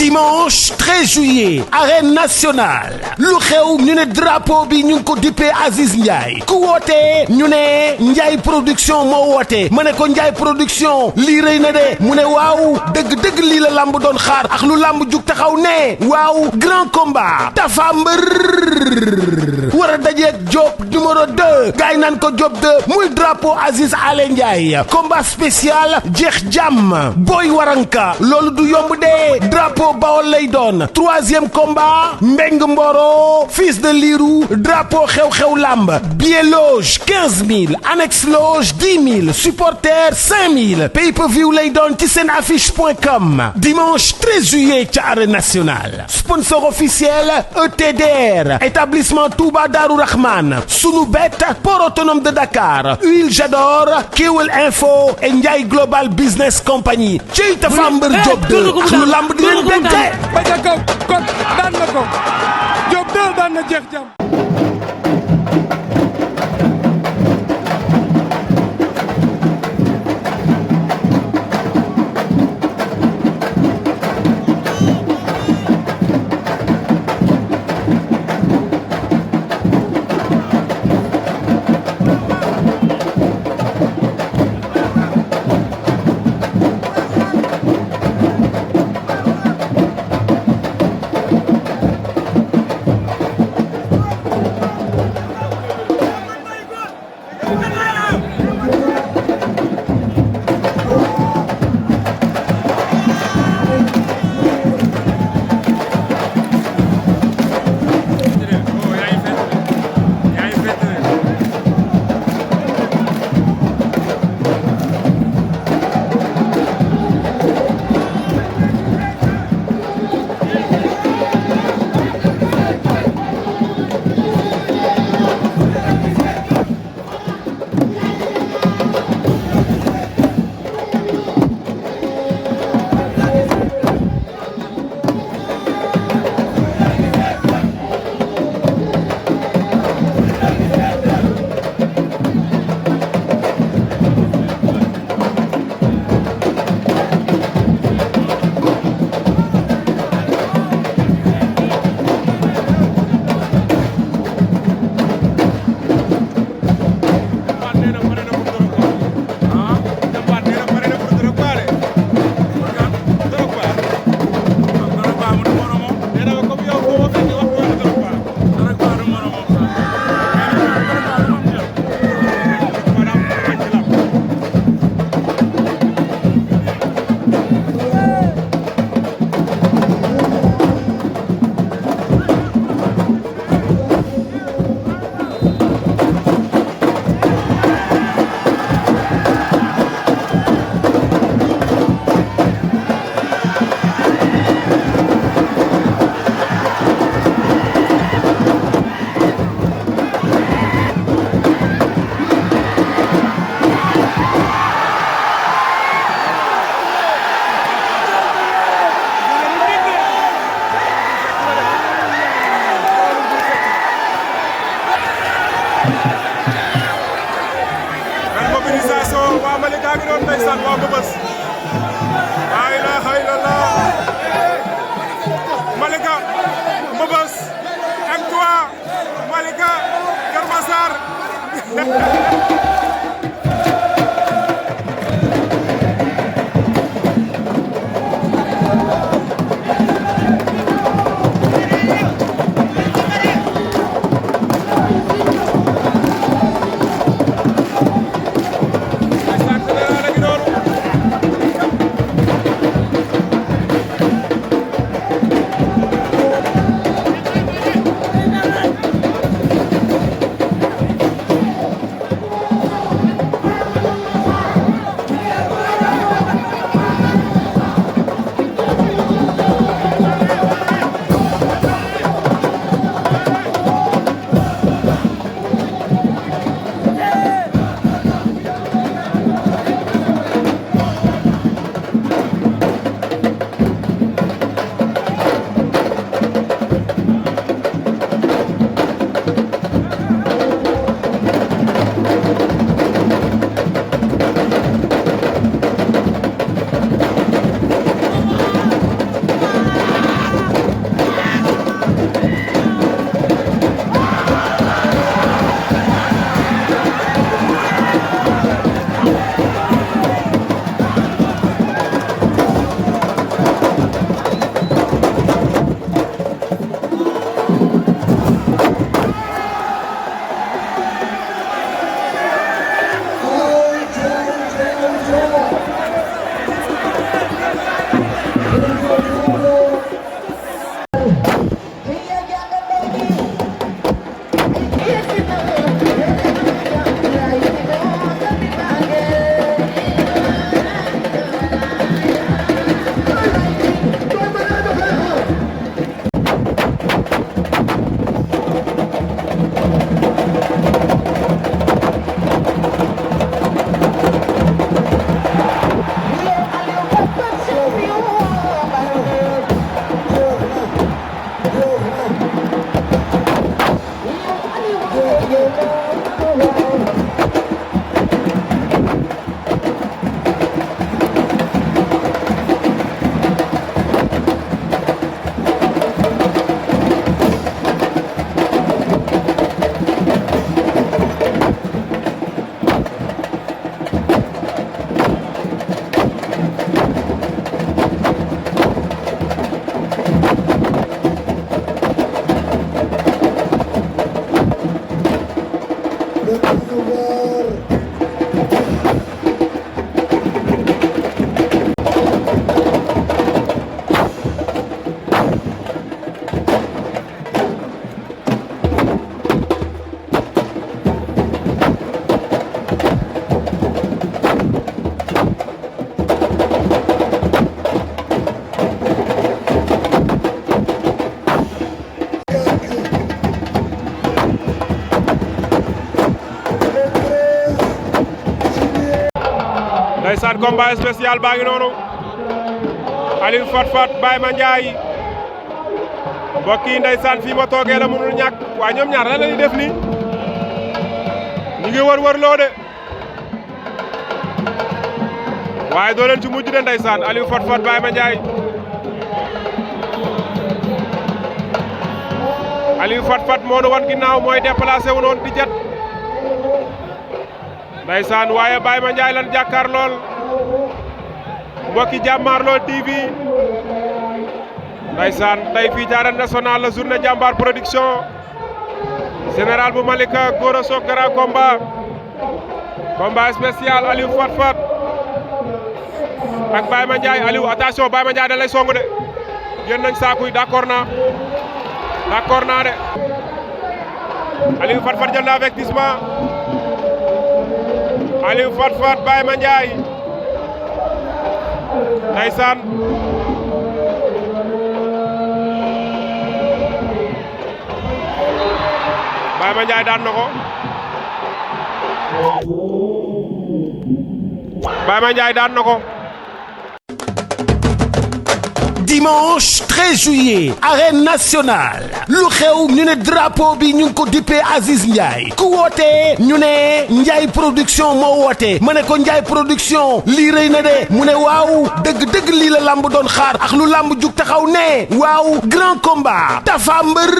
dimanche 13 juillet arène nationale lu xew ñu ne drapeau bi ñu ngi ko dippee Aziz Ndiaye ku wootee ñu ne Ndiaye production moo woote ma ne ko Ndiaye production lii rëy na de mu ne waaw dëgg-dëgg lii la lamb doon xaar ak lu lamb jug taxaw ne waaw grand combat Tapha Mbeur war a dajeeg Diop numéro 2 gaay naan ko Diop 2 muy drapeau Aziz Ale Ndiaye combat spécial jeex jàmm Boy Waranka loolu du yomb de drapeau Bawol lay doon troisième combat Mbeng Mboro fils de Lirou drapeau xew-xew lamb billet loge 15 000 annexe loge 10 000 supporter 5 000 pay-per-view lay doon ci seen affiche.com dimanche 13 juillet ca arène nationale sponsor officiel ETDR établissement Touba Darou Rahman Sunubet port autonome de Dakar Huile Jador Kewel Info et Ndiaye Global Business Company ci Tapha Mbeur Diop 2 lu lamb di leen dégte ba ca kaw kon daan na ko Diop 2 daan na jeex jàmm. waa Malika ngi doon ndeysaan waa Mbëbës laa ilaaha illallah Malika Mbëbës M3 Malika Keur Massar ndeysaan combat spécial baa ngi noonu Aliou Fat Fat Baye Mandiaye mbokk yi ndeysaan fii ma toogee la mënul ñàkk waaye ñoom ñaar lan la ñuy def nii ñu ngi wër loo de waaye doo leen ci mujj de ndeysaan Aliou Fat Fat Baye Mandiaye Aliou Fat Fat moo nu wan ginnaaw mooy déplacé wu noonu di jet ndeysaan waaye Baye Mandiaye lan jàkkaar lool mbokki Jàmmaarloo TV ndeysaan tey fii ci Arène Nationale la journée Jàmbaar production général bu Malika Gora Sock grand combat spécial Aliou Fat Fat ak Baye Mandiaye Aliou attention Baye Mandiaye da lay song de génn nañ saakuy d'accord naa de Aliou Fat Fat jël na avertissement Aliou Fat Fat Baye Mandiaye ndeysaan Baye Mandiaye daan na ko Baye Mandiaye daan na ko dimanche 13 juillet arène nationale lu xew ñu ne drapeau bi ñu ngi ko dippee Aziz Ndiaye ku woote ñu ne Ndiaye production moo woote ma ne ko Ndiaye production lii rëy na de mu ne waaw dëgg lii la lamb doon xaar ak lu lamb jug taxaw ne waaw grand combat Tapha Mbeur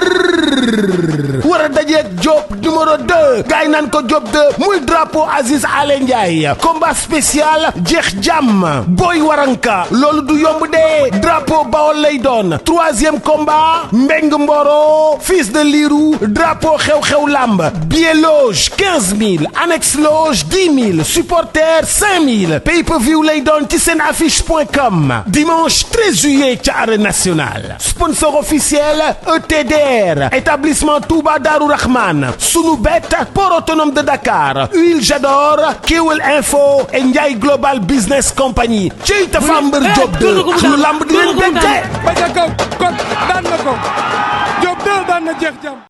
war a dajeeg Diop numéro 2 gaay naan ko Diop 2 muy drapeau Aziz Ale Ndiaye combat spécial jeex jàmm Boy Waranka loolu du yomb de drapeau Bawol lay doon troisième combat Mbeng Mboro fils de Lirou drapeau xew-xew lamb billet loge 15 000 annexe loge 10 000 supporter 5 000 pay-per-view lay doon ci seen affiche.com dimanche 13 juillet ca Arène Nationale sponsor officiel ETDR établissement Touba Darou Rahman Sunubet port autonome de Dakar Huile Jador Kewel Info et Ndiaye Global Business Company ci Tapha Mbeur Diop 2 lu lamb di leen denc ba ca kaw kon daan na ko Diop 2 daan na jeex jàmm